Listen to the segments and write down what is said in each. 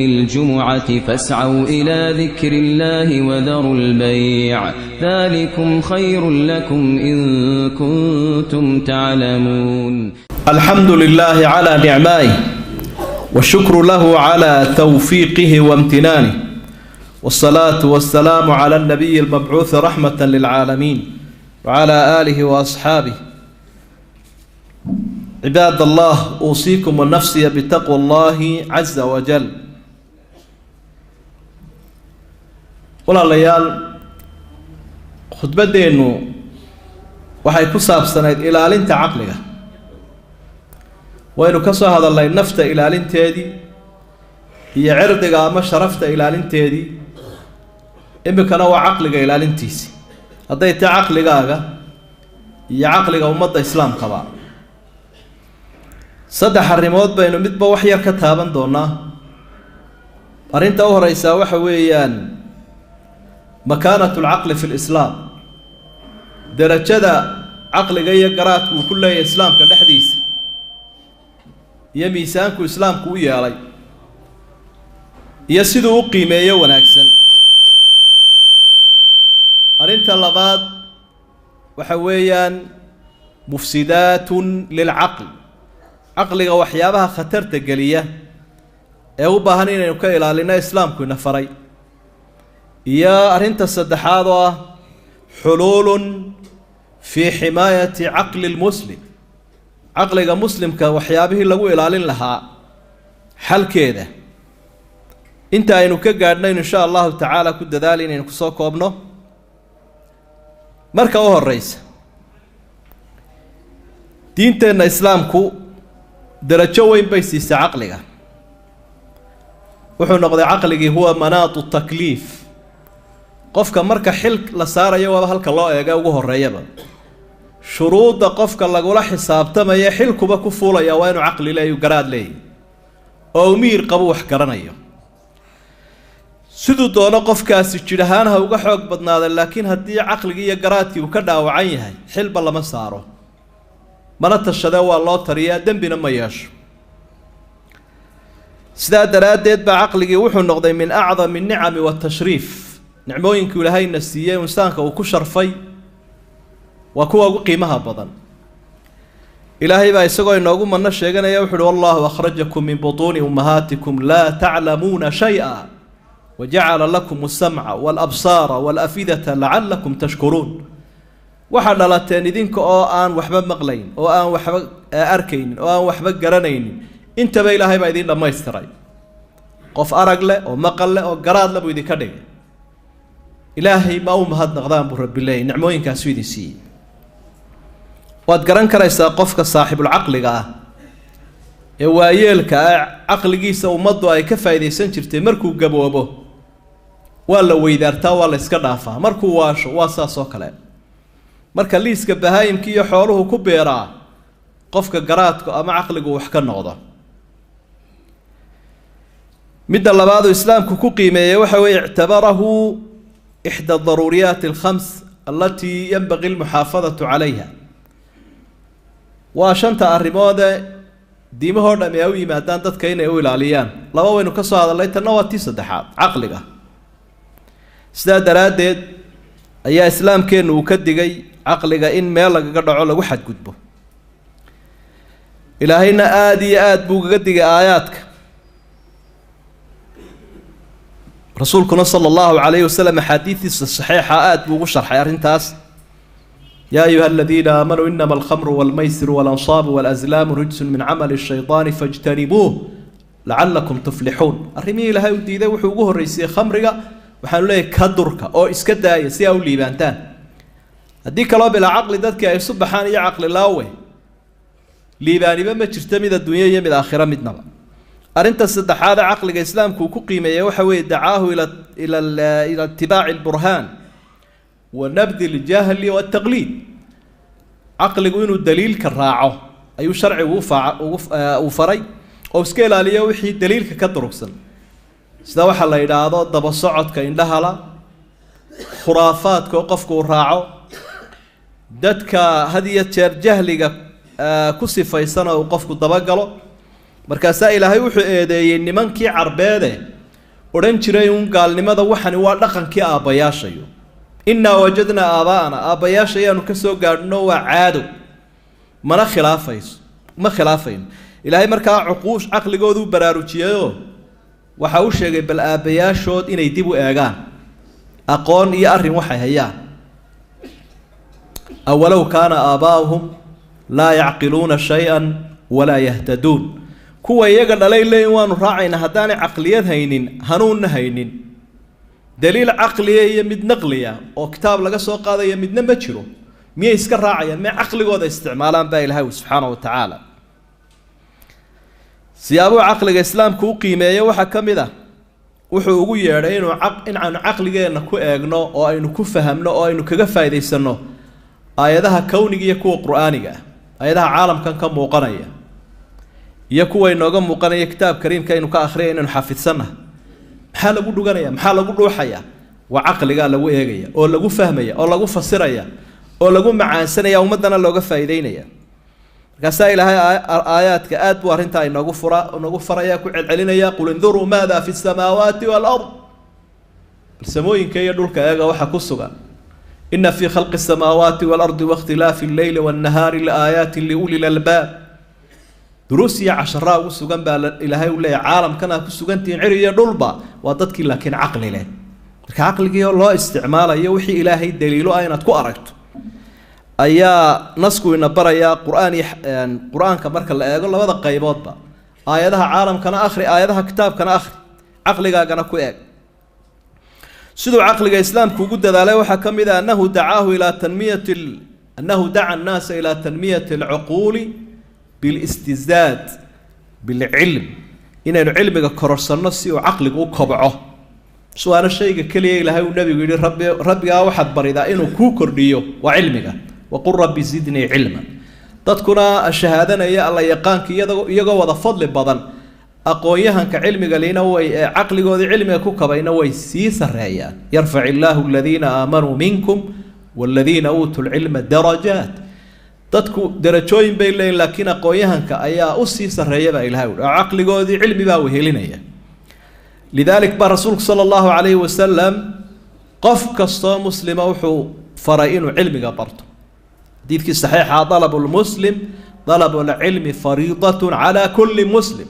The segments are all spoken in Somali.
الجمعة فاسعوا إلى ذكر الله وذروا البيع ذلكم خير لكم إن كنتم تعلمون. الحمد لله على نعمائه، والشكر له على توفيقه وامتنانه، والصلاة والسلام على النبي المبعوث رحمة للعالمين وعلى آله وأصحابه. عباد الله، أوصيكم ونفسي بتقوى الله عز وجل. Walaalayaal, khudbaddeennu waxay ku saabsanayd ilaalinta caqliga. Waynu ka soo hadalnay nafta ilaalinteedii iyo cirdiga ama sharafta ilaalinteedii, iminkana waa caqliga ilaalintiisi, hadday tahay caqligaaga iyo caqliga ummadda islaamkaba. Saddex arrimood baynu midba wax yar ka taaban doonaa. Arrinta u horeysaa waxa weeyaan makaanatu alcaqli fi lislaam, derajada caqliga iyo garaadku uu ku leeyahay islaamka dhexdiisa iyo miisaanku islaamku u yeelay iyo siduu u qiimeeyo wanaagsan. Arrinta labaad waxa weeyaan mufsidaatun lilcaql, caqliga waxyaabaha khatarta geliya ee u baahan inaynu ka ilaalino islaamku ina faray. Iyo arrinta saddexaad oo ah xuluulun fii ximaayati caqli lmuslim, caqliga muslimka waxyaabihii lagu ilaalin lahaa xalkeeda. Inta aynu ka gaadhnayn insha allahu tacaala ku dadaali inaynu kusoo koobno. Marka u horeysa, diinteenna islaamku derajo weyn bay siisay caqliga. Wuxuu noqday caqligii huwa manaatu takliif. Qofka marka xil la saarayo waaba halka loo eega ugu horeeyaba. Shuruudda qofka lagula xisaabtamaya xilkuba ku fuulaya waa inuu caqli leeyo, garaad leeyahy oo umiir qabo, wax garanayo. Siduu doono qofkaasi jidh ahaan ha uga xoog badnaada, laakiin haddii caqligii iyo garaadkii uu ka dhaawacan yahay, xilba lama saaro, mana tashadee, waa loo tariyaa, dembina ma yeesho. Sidaa daraaddeed baa caqligii wuxuu noqday min acdami nicami watashriif. Nicmooyinkuu ilaahayna siiyey, insaanka uu ku sharfay, waa kuwa ugu qiimaha badan. Ilaahay baa isagoo inoogu manno sheeganaya wuxu uhi: "Wallahu akhrajakum min butuuni ummahaatikum laa taclamuuna shay-a wajacala lakum asamca walabsaara walafidata lacalakum tashkuruun." Waxaa dhalateen idinka oo aan waxba maqlayn, oo aan waxba arkaynin, oo aan waxba garanaynin. Intaba ilaahay baa idin dhammaystiray. Qof arag leh oo maqal leh oo garaad leh buu idinka dhigay. Ilaahay ma u mahadnaqdaan, buu rabbi leeyay, nicmooyinkaasuu idin siiyey? Waad garan karaysaa qofka saaxibulcaqliga ah ee waayeelka ah, caqligiisa ummaddu ay ka faa'iidaysan jirtay, markuu gaboobo waa la weydaartaa, waa la iska dhaafaa. Markuu waasho waa saas oo kale. Marka liiska bahaayimkii iyo xooluhu ku beeraa qofka garaadku ama caqligu wax ka noqdo. Midda labaaduu islaamku ku qiimeeyey waxa weeye ictabarahu ixda daruuriyaati alkhams alatii yanbaqi almuxaafadatu calayha. Waa shanta arrimoode diimahoo dhami ay u yimaadaan dadka inay u ilaaliyaan. Laba waynu ka soo hadalnay, tanna waa tii saddexaad, caqliga. Sidaa daraaddeed ayaa islaamkeennu uu ka digay caqliga in meel lagaga dhaco, lagu xadgudbo. Ilaahayna aada iyo aada buu ugaga digay aayaadka. Rasuulkuna sala allahu calayhi wasalam axaadiidiisa saxiixa aada buu ugu sharxay arrintaas. Yaa ayuha aladiina aamanuu inama alkhamru walmaysiru waalansaabu walazlaamu rijsun min camali shaydaani fajtanibuuh lacalakum tuflixuun. Arrimihii ilaahay u diiday wuxuu ugu horreysiyey khamriga. Waxaanu leeyahy ka durka oo iska daaya si aa u liibaantaan. Haddii kaloo bilaa caqli dadkii ay isu baxaan iyo caqli laawe, liibaaniba ma jirto, mid adduunyo iyo mid aakhiro midnaba. Arrinta saddexaade caqliga islaamku uu ku qiimeeyey waxa weeye dacaahu ila itibaaci alburhaan wa nabdi aljahli waltaqliid. Caqligu inuu daliilka raaco ayuu sharcigu ugu uu faray, oo iska ilaaliyo wixii daliilka ka durugsan, sida waxaa la yidhaahdo daba socodka indhahala, khuraafaadka oo qofku uu raaco, dadka had iyo jeer jahliga ku sifaysan oo uu qofku dabagalo. Markaasaa Ilaahay wuxuu eedeeyey nimankii carbeede odhan jiray uun gaalnimada waxani waa dhaqankii aabbayaashayo. Innaa wajadnaa aabaa'ana, aabbayaasha ayaanu ka soo gaadhno, waa caado, mana khilaafayso, ma khilaafayno. Ilaahay markaa cuquush caqligooduu baraarujiyayoo waxa uu sheegay bal aabbayaashood inay dib u eegaan aqoon iyo arrin waxay hayaan. Awalow kaana aabaa'uhum laa yacqiluuna shay-an walaa yahtaduun. Kuwa iyaga dhalay leeyin waanu raacaynaa haddaanay caqliyad haynin, hanuunna haynin, daliil caqliya iyo mid naqliya oo kitaab laga soo qaadaya midna ma jiro, miyay iska raacayaan? May caqligooda isticmaalaan baa Ilaahay subxaana wa tacaala. Siyaabuhu caqliga islaamku u qiimeeya waxaa ka mid ah wuxuu ugu yeedhay inuu in aanu caqligeenna ku eegno oo aynu ku fahamno oo aynu kaga faa'iidaysanno aayadaha kowniga iyo kuwa qur-aaniga ah, aayadaha caalamkan ka muuqanaya iyo kuwa inooga muuqanaya kitaab kariimka aynu ka akhriyay inaynu xafidsannahay. Maxaa lagu dhuganaya? Maxaa lagu dhuuxaya? Waa caqligaa lagu eegaya oo lagu fahmaya oo lagu fasiraya oo lagu macaansanaya, ummaddana looga faa'iideynaya. Markaasaa Ilaahay aayaadka aad buu arrintaa inoogu fura, inoogu faraya, ku celcelinaya: qul induruu maada fi samaawaati waalard, bal samooyinka iyo dhulka eega waxa ku sugan. Ina fii khalqi asamaawaati waalardi waاkhtilaafi alleyli waannahaari laaayaatin liuli lalbaab. Duruus iyo casharaa ugu sugan baa Ilaahay u leeyahy caalamkan aad ku sugantihiin cir iyo dhulba, waa dadkii laakiin caqli leh. Marka caqligii loo isticmaalayo wixii Ilaahay daliilo ah inaad ku aragto ayaa nasku ina barayaa. Qur-aan iyo qur-aanka marka la eego labada qayboodba, aayadaha caalamkana akhri, aayadaha kitaabkana akhri, caqligaagana ku eeg. Siduu caqliga islaamku ugu dadaalay waxaa ka mid ah annahu dacaahu ilaa tanmiyati, annahu daca annaasa ilaa tanmiyati alcuquuli bilistizaad bilcilm, inaynu cilmiga kororsanno si uu caqligu u kobco. Waana shayga keliya Ilaahay uu nabigu yihi rabbi rabbigaa waxaad baridaa inuu kuu kordhiyo waa cilmiga, waqul rabbi zidnii cilma. Dadkuna shahaadanaya alla yaqaanka iyagoo wada fadli badan, aqoon-yahanka cilmiga lina way ee caqligoodii cilmiga ku kabayna way sii sarreeyaan. Yarfac illaahu aladiina aamanuu minkum waaladiina uutuu lcilma darajaat. Dadku darajooyin bay leeyihin, laakiin aqoon-yahanka ayaa usii sarreeya baa Ilahay uhi, oo caqligoodii cilmi baa wehelinaya. Lidaalik baa rasuulku sala allahu calayhi wasalam qof kastoo muslima wuxuu faray inuu cilmiga barto. Xadiidkii saxiixa: dalabu lmuslim, dalabu lcilmi fariidatun calaa kulli muslim.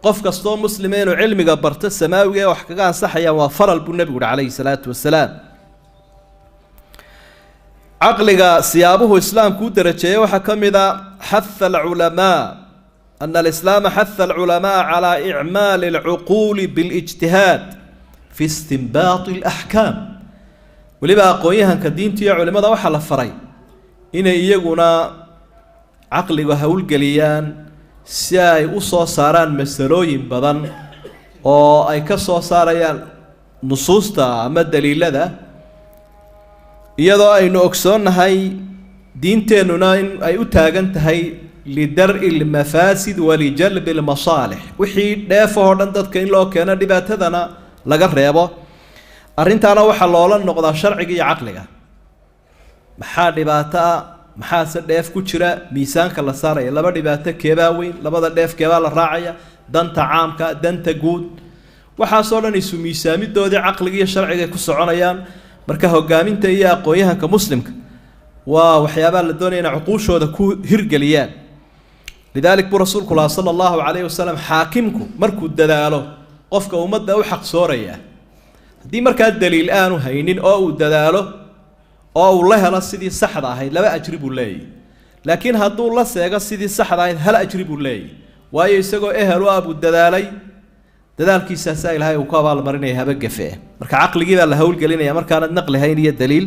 Qof kastoo muslima inuu cilmiga barto samaawiga ee wax kaga ansaxayaan waa faral buu nebigu uhi calayhi salaatu wasalaam. Caqliga siyaabuhu islaamku u darajeeyey waxaa ka mid a xatha alculamaa, ana alislaama xatha alculamaa calaa icmaali alcuquuli biاlijtihaad fi istinbaati alaxkaam. Weliba aqoon-yahanka diinta iyo culimada waxaa la faray inay iyaguna caqliga howlgeliyaan si ay u soo saaraan masalooyin badan oo ay ka soo saarayaan nusuusta ama daliilada, iyadoo aynu ogsoonnahay diinteennuna in ay u taagan tahay lidar'i lmafaasid walijalbi lmasaalix, wixii dheefahoo dhan dadka in loo keeno, dhibaatadana laga reebo. Arrintaana waxaa loola noqdaa sharciga iyo caqliga. Maxaa dhibaato ah, maxaase dheef ku jira? Miisaanka la saaraya, laba dhibaato keebaa weyn, labada dheef keebaa la raacaya, danta caamka, danta guud, waxaasoo dhan isu miisaamidoodii caqliga iyo sharciga ay ku soconayaan. Marka hogaaminta iyo aqoon-yahanka muslimka waa waxyaabaha la doonaya inay cuquushooda ku hirgeliyaan. Lidaalik buu rasuulku lahaa sala allahu calayhi wasalam, xaakimku markuu dadaalo qofka ummadda u xaqsooraya, haddii markaa daliil aanu haynin oo uu dadaalo oo uu la helo sidii saxda ahayd, laba ajri buu leeyahy, laakiin hadduu la seego sidii saxda ahayd hal ajri buu leeyahy, waayo isagoo ehel u ah buu dadaalay, dadaalkiisaasaa Ilaahay uu ku abaalmarinaya haba gafe. Marka caqligii baa la howlgelinaya markaanad naqli hayn iyo daliil.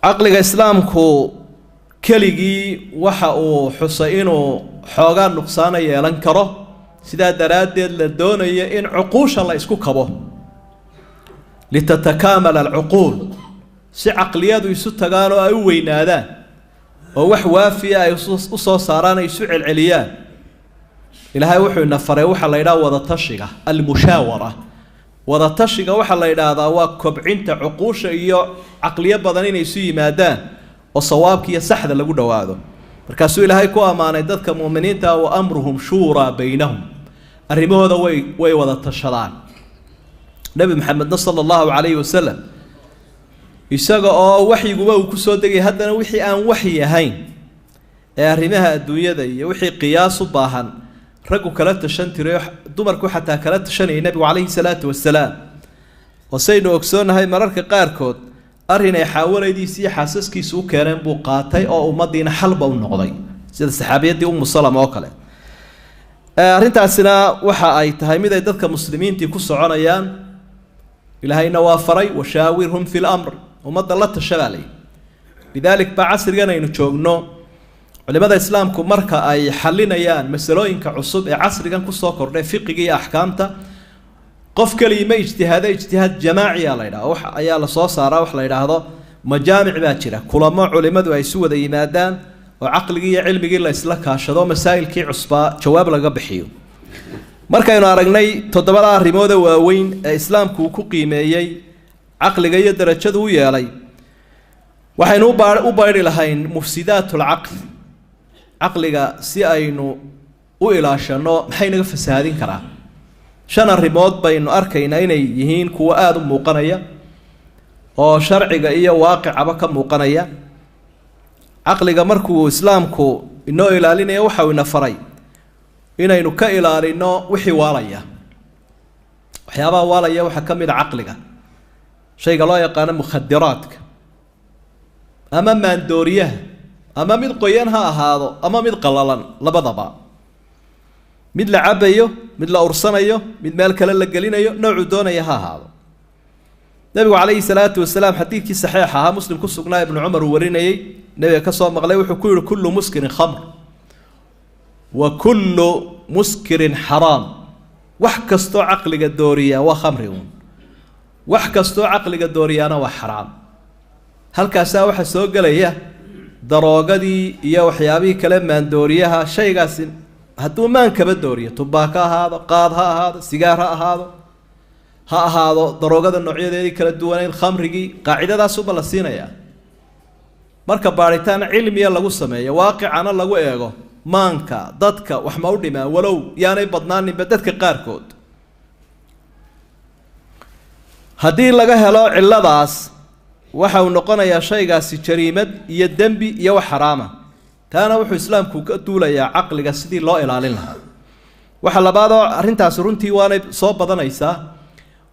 Caqliga islaamku keligii waxa uu xusay inuu xoogaa nuqsaana yeelan karo, sidaa daraaddeed la doonayo in cuquusha la isku kabo, litatakaamala alcuquul, si caqliyadu isu tagaan oo ay u weynaadaan oo wax waafiya ay u soo saaraan, ay isu celceliyaan. Ilaahay wuxuu ina faray waxaa la yidhaha wadatashiga, almushaawara. Wadatashiga waxaa la yidhaahdaa waa kobcinta cuquusha iyo caqliyo badan inay isu yimaadaan oo sawaabka iyo saxda lagu dhowaado. Markaasuu Ilaahay ku ammaanay dadka mu'miniinta wa amruhum shuuraa baynahum, arrimahooda way wada tashadaan. Nebi Maxamedna sala allahu calayhi wasalam isaga oo waxyiguba uu kusoo degay, haddana wixii aan waxyi ahayn ee arrimaha adduunyada iyo wixii qiyaas u baahan raggu kala tashan jiray, dumarku xataa kala tashanayay nebigu calayhi salaatu wasalaam. Oo saynu ogsoonahay mararka qaarkood arrin ay xaawalaydiisi iyo xaasaskiisu u keeneen buu qaatay oo ummaddiina xalba u noqday, sida saxaabiyaddii Ummu Salama oo kale. Arrintaasina waxa ay tahay mid ay dadka muslimiintii ku soconayaan. Ilaahayna waa faray washaawirhum fi lamr, ummadda la tashabaa layidhi. Lidaalik baa casrigan aynu joogno culimada islaamku marka ay xalinayaan masalooyinka cusub ee casrigan kusoo kordhay fiqiga iyo axkaamta, qof keliya ma ijtihaado, ijtihaad jamaaciya la yidhahdo wax ayaa lasoo saaraa, wax la yidhaahdo majaamic baa jira, kulamo culimadu ay isu wada yimaadaan oo caqligii iyo cilmigii la isla kaashado, masaa'ilkii cusbaa jawaab laga bixiyo. Markaynu aragnay toddobada arrimoode waaweyn ee islaamku uu ku qiimeeyey caqliga iyo darajadu u yeelay, waxaynu u baydhi lahayn mufsidaat lcaql, caqliga si aynu u ilaashano maxay naga fasahaadin karaa. 5 arrimood baynu arkaynaa inay yihiin kuwo aada u muuqanaya oo sharciga iyo waaqicaba ka muuqanaya. Caqliga markuu islaamku inoo ilaalinaya waxa uu ina faray inaynu ka ilaalino wixii waalaya. Waxyaabaha waalaya waxaa ka mid a caqliga, shayga loo yaqaano mukhadiraadka ama maandooriyaha, ama mid qoyan ha ahaado ama mid qalalan, labadaba, mid la cabayo, mid la ursanayo, mid meel kale la gelinayo, noocuu doonaya ha ahaado. Nabigu calayhi salaatu wasalaam xadiidkii saxiixa ahaa Muslim ku sugnaa, Ibnu Cumar uu warinayey, nabiga ka soo maqlay, wuxuu ku yihi kullu muskirin khamr wa kullu muskirin xaraam. Wax kastoo caqliga dooriyaa waa khamri uun, wax kastoo caqliga dooriyaana waa xaraam. Halkaasaa waxaa soo gelaya daroogadii iyo waxyaabihii kale maandooriyaha. Shaygaasi hadduu maankaba dooriyo, tubaako ha ahaado, qaad ha ahaado, sigaar ha ahaado, ha ahaado daroogada noocyadeedii kala duwaneyd, khamrigii, qaacidadaasuba la siinayaa. Marka baadhitaan cilmiya lagu sameeyo, waaqicana lagu eego, maanka dadka wax ma u dhimaa, walow yaanay badnaaninba dadka qaarkood. Haddii laga helo cilladaas, waxa uu noqonayaa shaygaasi jariimad iyo dembi iyo wax xaraama. Taana wuxuu islaamku ka duulayaa caqliga sidii loo ilaalin lahaa. Waxa labaad oo arrintaasi runtii waanay soo badanaysaa,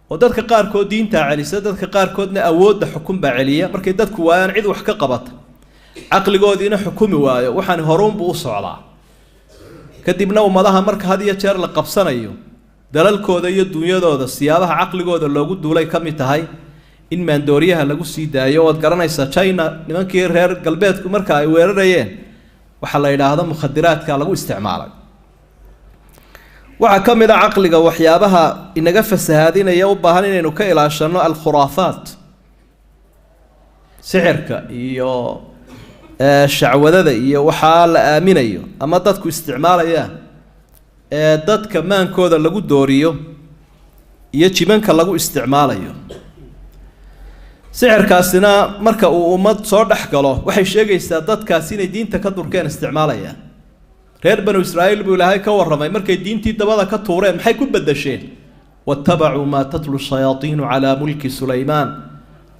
oo dadka qaarkood diintaa celisa, dadka qaarkoodna awoodda xukun baa celiya. Markay dadku waayaan cid wax ka qabata, caqligoodiina xukumi waayo, waxaan horuunbuu u socdaa. Kadibna ummadaha marka had iyo jeer la qabsanayo dalalkooda iyo dunyadooda, siyaabaha caqligooda loogu duulay ka mid tahay in maandooriyaha lagu sii daayo. Ood garanaysaa China nimankii reer galbeedku marka ay weerarayeen waxaa la yidhaahdo mukhadiraadka lagu isticmaalay. Waxaa ka mid a caqliga waxyaabaha inaga fasahaadinaya u baahan inaynu ka ilaashano alkhuraafaat, sixirka iyo shacwadada iyo waxaa la aaminayo ama dadku isticmaalayaan ee dadka maankooda lagu dooriyo iyo jibanka lagu isticmaalayo. Sixirkaasina marka uu ummad soo dhex galo waxay sheegaysaa dadkaasi inay diinta ka durkeen isticmaalayaan. Reer Banu Israa'iil buu Ilaahay ka warramay markay diintii dabada ka tuureen, maxay ku beddesheen? Waattabacuu maa tatlu shayaaiinu calaa mulki Sulaymaan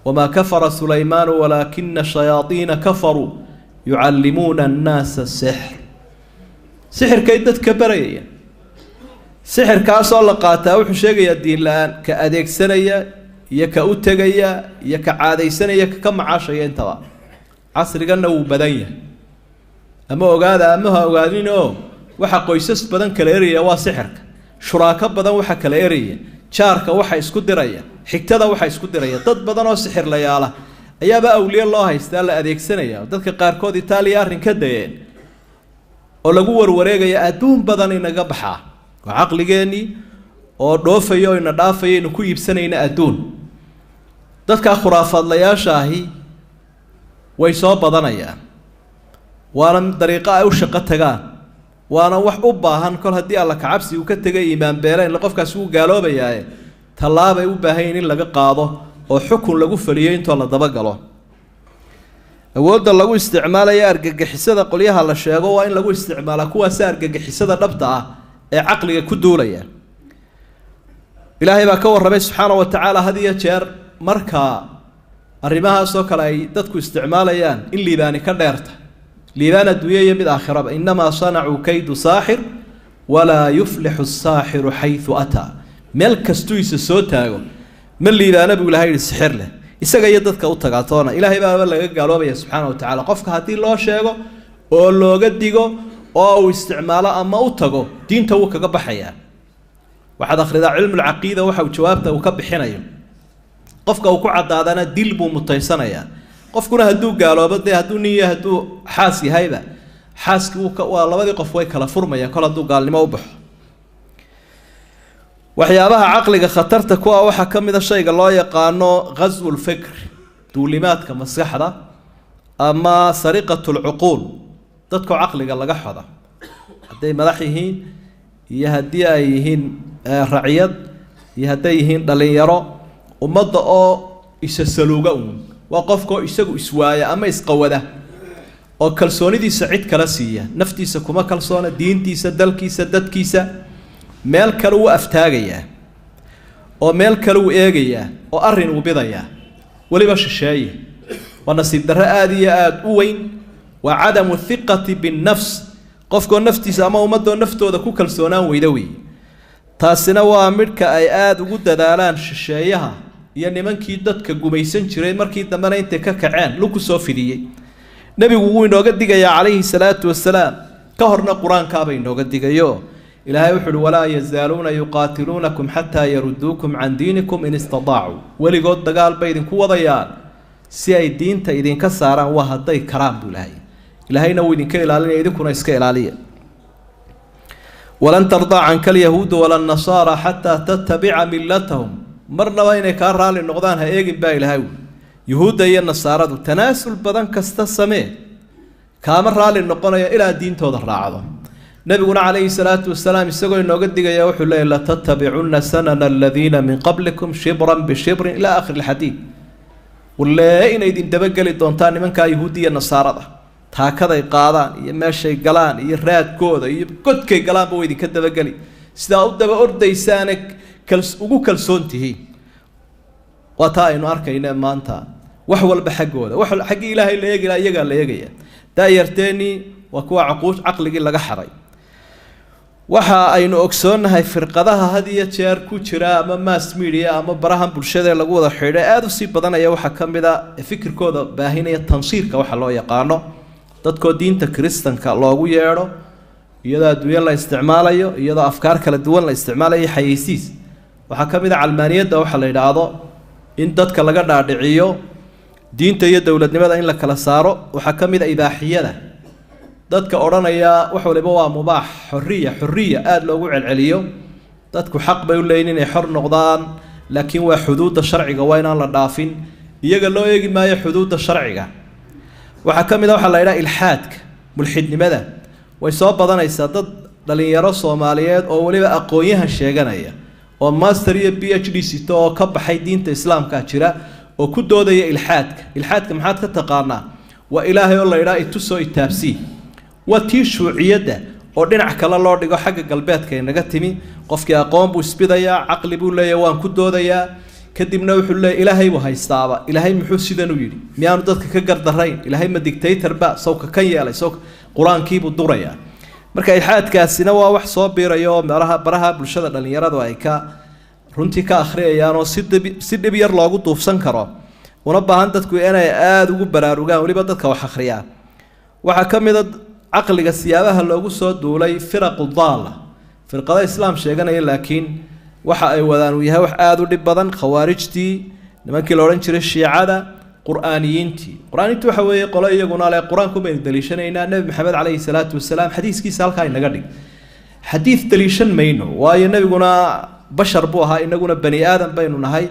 wamaa kafara Sulaymaanu walaakina shayaaiina kafaruu yucallimuuna annaasa sixr. Sixirkay dadka barayayaan. Sixirkaasoo la qaataa wuxuu sheegayaa diin la-aan, ka adeegsanaya iyo ka u tegaya iyo ka caadaysanaya ka macaashaya intaba. Casriganna wuu badan yahay, ama ogaada ama ha ogaadin oo waxa qoysas badan kala eraya waa sixirka, shuraako badan waxa kala eraya, jaarka waxa isku diraya, xigtada waxa isku diraya. Dad badan oo sixirlayaala ayaaba awliye loo haystaa, la adeegsanaya. Dadka qaarkood Itaaliya arrin ka dayeen oo lagu warwareegaya adduun badan inaga baxaa, waa caqligeennii oo dhoofaya oo ina dhaafaya, inu ku iibsanayna adduun. Dadkaa khuraafaadlayaasha ahi way soo badanayaan, waana dariiqo ay u shaqo tagaan, waana wax u baahan kol haddii alla kacabsi uu ka tegay iimaan beeleen, qofkaasi wuu gaaloobayaaye tallaabay u baahan yihin in laga qaado oo xukun lagu faliyo intoo la dabagalo. Awoodda lagu isticmaalayo argagixisada qolyaha la sheego waa in lagu isticmaalaa kuwaasi argagixisada dhabta ah ee caqliga ku duulaya. Ilaahay baa ka warramay subxaana wa tacaala had iyo jeer marka arrimahaasoo kale ay dadku isticmaalayaan in liibaani ka dheerta, liibaan adduunye iyo mid aakhiraba. Innamaa sanacuu kaydu saaxir walaa yuflixu asaaxiru xaysu ataa. Meel kastuu isa soo taago ma liibaana buu ilahay yihi sixir leh, isaga iyo dadka u tagaatoona ilaahay baaba laga gaaloobaya subxaana wa tacala. Qofka haddii loo sheego oo looga digo oo uu isticmaalo ama u tago, diinta wuu kaga baxayaa. Waxaad akhridaa cilmulcaqiida waxa uu jawaabta uu ka bixinayo. Qofka uu ku caddaadana dil buu mutaysanayaa. Qofkuna hadduu gaaloobo dee hadduu nin iyo hadduu xaas yahayba, xaaskii wuu ka waa labadii qof way kala furmayaan kol hadduu gaalnimo u baxo. Waxyaabaha caqliga khatarta ku ah waxaa ka mid a shayga loo yaqaano ghaswulfikr, duulimaadka maskaxda ama sariqatu lcuquul, dadkoo caqliga laga xoda, hadday madax yihiin iyo haddii ay yihiin raciyad iyo hadday yihiin dhalinyaro. Ummadda oo isa saluuga uun waa qofkoo isagu iswaaya ama isqawada oo kalsoonidiisa cid kala siiya, naftiisa kuma kalsoona, diintiisa, dalkiisa, dadkiisa, meel kale wuu aftaagayaa oo meel kale wuu eegayaa oo arrin uu bidayaa, weliba shisheeye. Waa nasiib darro aada iyo aada u weyn. Waa cadamu thiqati binnafs, qofkoo naftiisa ama ummadoo naftooda ku kalsoonaan weyda weeye. Taasina waa midhka ay aada ugu dadaalaan shisheeyaha iyo nimankii dadka gumaysan jiray, markii dambena intay ka kaceen lug ku soo fidiyey. Nebigu wuu inooga digayaa calayhi salaatu wasalaam, ka horna qur-aankaaba inooga digayo. Ilaahay wuxu uhi walaa yazaaluuna yuqaatiluunakum xataa yaruduukum can diinikum in istadaacuu. Weligood dagaal bay idinku wadayaan si ay diinta idinka saaraan, waa hadday karaan buu ilahay. Ilaahayna wuu idinka ilaalinaya, idinkuna iska ilaaliya. Walan tardaa canka alyahuudu wala nasaara xataa tattabica millatahum. Marnaba inay kaa raalli noqdaan ha eegin baa ilaahay wuli. Yuhuudda iyo nasaaradu tanaasul badan kasta samee, kaama raalli noqonaya ilaa diintooda raacdo. Nabiguna calayhi salaatu wasalaam isagoo inooga digaya wuxuu leeyay latattabicunna sanana aladiina min qablikum shibran bishibrin ilaa aakhiri alxadiid. Walee inay idin dabageli doontaan nimankaa yuhuudda iyo nasaarada, taakaday qaadaan iyo meeshay galaan iyo raadkooda iyo godkay galaanba way idinka dabageli, sidaa u daba ordaysaane ugu kalsoon tihiin. Waa taa aynu arkayne maanta wax walba xaggooda, wax xaggii ilaahay la eegi lahaa iyagaa la eegaya. Daayarteennii waa kuwa caqligii laga xaday. Waxa aynu ogsoonnahay firqadaha had iyo jeer ku jira ama mass media ama barahan bulshada lagu wada xidhay aada usii badanaya. Waxaa ka mid a fikirkooda baahinaya tansiirka waxa loo yaqaano, dadkoo diinta kiristanka loogu yeedho iyadoo adduunyo la isticmaalayo, iyadoo afkaar kala duwan la isticmaalayo, xayeysiis. Waxaa ka mid a calmaaniyadda waxa la yidhaahdo, in dadka laga dhaadhiciyo diinta iyo dowladnimada in la kala saaro. Waxaa ka mid a ibaaxiyada, dadka odhanaya wax waliba waa mubaax, xorriya xorriya aada loogu celceliyo. Dadku xaq bay u leeyihin inay xor noqdaan, laakiin waa xuduudda sharciga waa inaan la dhaafin. Iyaga loo eegi maayo xuduudda sharciga. Waxaa ka mid a waxaa la yidhaha ilxaadka, mulxidnimada way soo badanaysaa. Dad dhalinyaro soomaaliyeed oo weliba aqoon-yahan sheeganaya oo master iyo PhD sito oo ka baxay diinta islaamka jira oo ku doodaya ilxaadka. Ilxaadka maxaad ka taqaanaa? Waa ilaahay oo la yidhaha itusoo itaabsii. Waa tii shuuciyadda oo dhinac kale loo dhigo, xagga galbeedka inaga timi. Qofkii aqoon buu isbidayaa, caqli buu leeyahay, waan ku doodayaa, kadibna wuxuu leeyahy ilaahay buu haystaaba, ilaahay muxuu sidan u yidhi, miyaanu dadka ka gardarayn, ilaahay ma dictator ba, sawka kan yeelay, sawka qur-aankiibuu durayaa. Marka ilxaadkaasina waa wax soo biiraya oo meelaha baraha bulshada dhalinyaradu ay ka runtii ka akhriyayaan oo si dhib yar loogu duufsan karo, una baahan dadku inay aada ugu baraarugaan, weliba dadka wax akhriyaa. Waxaa ka mid a caqliga siyaabaha loogu soo duulay firaqu daalla, firqada islaam sheeganaya laakiin waxa ay wadaan uu yahay wax aada u dhib badan. Khawaarijtii, nimankii la odhan jiray shiicada, qur-aaniyiintii. Qur-aaniyiintu waxa weeye qolo iyaguna le qur-aanku baynu daliishanaynaa, nebi maxamed calayhi salaatu wasalaam xadiiskiisa halkaa inaga dhig, xadiid daliishan mayno, waayo nebiguna bashar buu ahaa, inaguna bani aadam baynu nahay,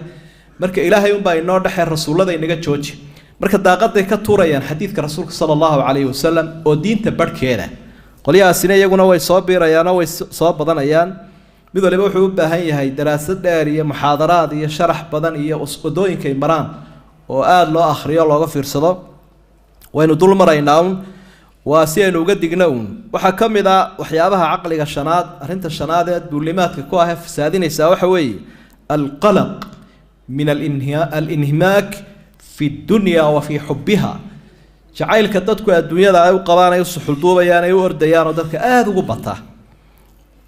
marka ilaahay unbaa inoo dhexee, rasuullada inaga jooji. Marka daaqaday ka tuurayaan xadiidka rasuulka sala allahu calayhi wasalam oo diinta barhkeeda. Qolyahaasina iyaguna way soo biirayaanoo way soo badanayaan. Mid waliba wuxuu u baahan yahay daraasad dheer iyo muxaadaraad iyo sharax badan iyo wadooyinkay maraan oo aada loo akhriyo looga fiirsado. Waynu dul maraynaa uun, waa si aynu uga digno uun. Waxaa ka mid ah waxyaabaha caqliga shanaad, arrinta shanaad ee duulimaadka ku ah ee fasaadinaysaa waxa weeye alqalaq min alinhimaak fi dunya wa fi xubbiha. Jacaylka dadku adduunyada ay u qabaan, ay u suxulduubayaan, ay u ordayaan oo dadka aada ugu bata,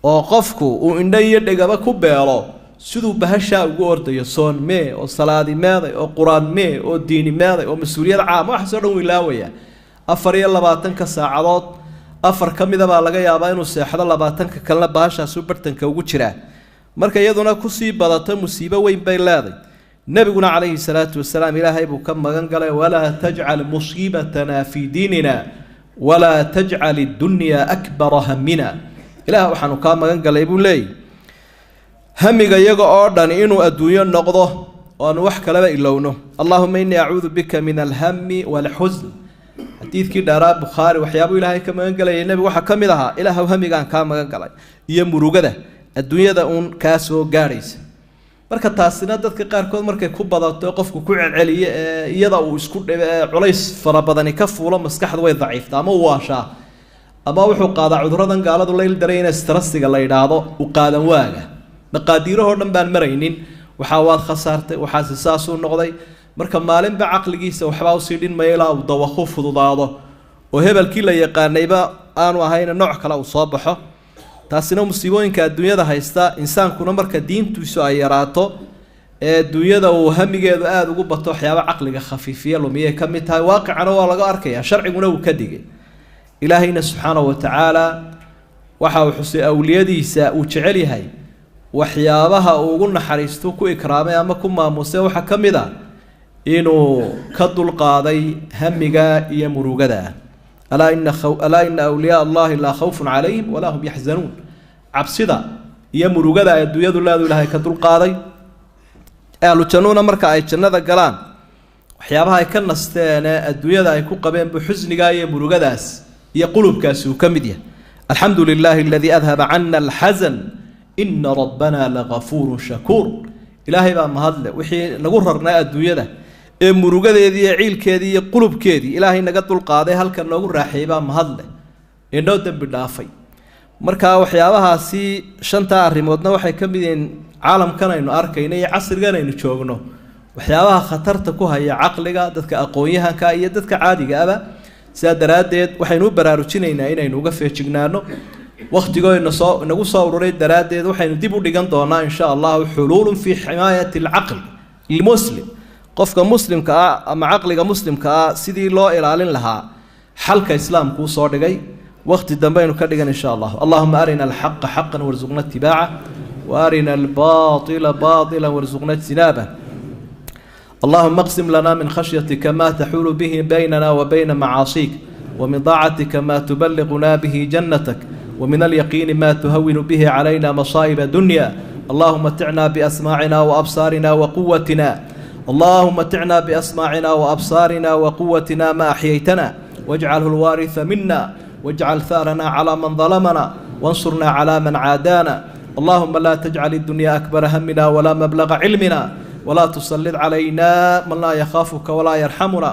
oo qofku uu indho iyo dhegaba ku beelo siduu bahashaa ugu ordayo, soon mee oo salaadi meeday oo qur-aan mee oo diini meeday oo mas-uuliyad caama, waxaasoo dhan wilaawaya. 24-ka saacadood 4 ka mida baa laga yaabaa inuu seexdo, 20-ka kalena bahashaasu bartanka ugu jiraa. Marka iyaduna kusii badato musiibo weyn bay leeday. Nabiguna calayhi salaatu wasalaam ilaahay buu ka magan galay, walaa tajcal musiibatana fii diinina walaa tajcal iddunya akbara hamina. Ilaah waxaanu kaa magan galay buu leeyay hamiga iyaga oo dhan inuu adduunyo noqdo oo aanu wax kaleba ilowno. Allahuma innii acuudu bika min alhami waalxusn. Xadiidkii dheeraa Bukhaari waxyaabuu ilaahay ka magan galayay nebigu waxaa ka mid ahaa, ilaahw hamigaan kaa magan galay iyo murugada adduunyada uun kaa soo gaadhaysa. Marka taasina dadka qaarkood markay ku badato, qofku ku celceliyo ee iyada uu isku dhibo ee culays fara badani ka fuulo, maskaxdu way daciiftaa ama u waashaa ama wuxuu qaadaa cuduradan gaaladu layl daray ina stressiga la yidhaahdo, u qaadan waaga maqaadiirahoo dhan baan maraynin, waxaa waad khasaartay, waxaase saasuu noqday. Marka maalinba caqligiisa waxbaa usii dhinmaya ilaa uu dawaqu fududaado oo hebelkii la yaqaanayba aanu ahayna nooc kale uu soo baxo. Taasina musiibooyinka adduunyada haysta. Insaankuna marka diintiisu ay yaraato ee adduunyada uu hamigeedu aada ugu bato, waxyaaba caqliga khafiifiya lumiyay ka mid tahay. Waaqicana waa laga arkaya, sharciguna wuu ka digay. Ilaahayna subxaanahu watacaala waxa uu xusay awliyadiisa uu jecel yahay, waxyaabaha uu ugu naxariisto, ku ikraamay ama ku maamusay waxaa ka mid a inuu ka dulqaaday hamiga iyo murugada. Alaa ina awliyaa allahi laa khawfun calayhim walaa hum yaxzanuun. Cabsida iyo murugada ay adduunyadu leedu ilaahay ka dulqaaday. Ahlu jannuuna marka ay jannada galaan waxyaabaha ay ka nasteene adduunyada ay ku qabeen buu xusnigaa iyo murugadaas iyo qulubkaasi uu ka mid yahay. Alxamdu lilaahi aladii adhaba cana alxasan ina rabbana lagafuurun shakuur. Ilaahay baa mahadle, wixii nagu rarnaa adduunyada ee murugadeedii iyo ciilkeedii iyo qulubkeedii ilaahay naga dulqaaday, halkan noogu raaxeeyey baa mahadle, ee noo dembi dhaafay. Marka waxyaabahaasi shantaa arrimoodna waxay ka mid yihiin caalamkan aynu arkayno iyo casrigan aynu joogno waxyaabaha khatarta ku haya caqliga dadka aqoon-yahanka iyo dadka caadiga aba. Sidaa daraaddeed waxaynu u baraarujinaynaa inaynu uga feejignaano. Wakhtigoo inasoo inagu soo ururay daraaddeed waxaynu dib u dhigan doonaa insha allahu xuluulun fii ximaayati alcaql lilmuslim, qofka muslimka ah ama caqliga muslimka ah sidii loo ilaalin lahaa xalka islaamku usoo dhigay. Waqti dambe aynu ka dhigan insha allah. Allahuma arina alxaqa xaqan warsuqna itibaaca, wa arina albaatila baatila warsuqna ijtinaabah. اللهم اقسم لنا من خشيتك ما تحول به بيننا وبين معاصيك، ومن طاعتك ما تبلغنا به جنتك، ومن اليقين ما تهون به علينا مصائب الدنيا. اللهم متعنا بأسماعنا وأبصارنا وقوتنا، اللهم متعنا بأسماعنا وأبصارنا وقوتنا ما أحييتنا، واجعله الوارث منا، واجعل ثارنا على من ظلمنا، وانصرنا على من عادانا. اللهم لا تجعل الدنيا أكبر همنا ولا مبلغ علمنا، ولا تسلط علينا من لا يخافك ولا يرحمنا،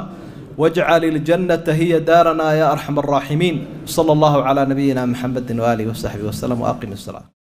واجعل الجنة هي دارنا يا أرحم الراحمين. صلى الله على نبينا محمد وآله وصحبه وسلم، وأقم الصلاة.